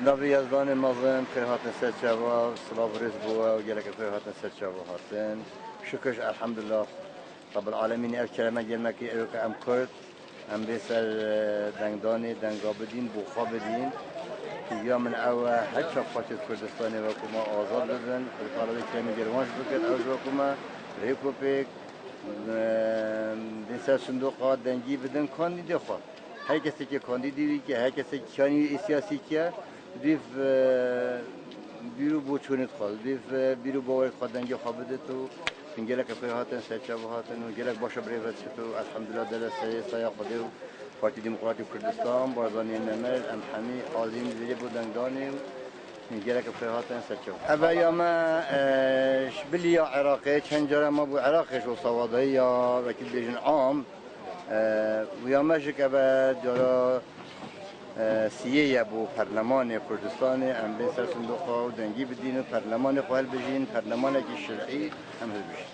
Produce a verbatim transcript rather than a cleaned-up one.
Navê Yezdanê mezin, xêr hatin ser çava, silav rêz bo we û gelek xêr hatin ser çava hatin. Şukir, elhamdulillah. Rabbil alemîn, ev kereme gelmekî ew ke em Kurd, em bê ser, e, dengdanê, denga bidîn, bo xwe bidîn. Hîviya min ew e, her çar parçeyê Kurdistanê wekû me azad bibin. Xwedê Teala vê keremê gel wan jî bikir, ew ji wekû me rêk û pêk, e, dê ser sindoqa dengî bidin kandîdê xwe. Her kesekî kandîdî wî ke, her kesekî kiyanî wî siyasî kiye, dîv, e, bîr û boçûnê xwe, dîv, e, bîr û bawerê xwe dengê xwe bidit û gelek xêr hatin, ser çava hatin û gelek baş e birêve çit û elhamdulillah dere serê saya Xwedê û Partî Demokratîk Kurdistan, Barzanî Nemir, em hemî azîn vêrê bo dengdanê û gelek xêr hatin ser çava. Ev ya me, e, ji bilî ya Iraqê, çend cara me bû Iraqê ji savadayî ya wekî bêjin am, e, û ya me jî ke be cara, e, siyê ye bo perlemanê Kurdistanê, em bên ser sindoqa û dengî bidîn û perlemanê xwe hilbijîn, perlemanekî şerî em hilbijîn.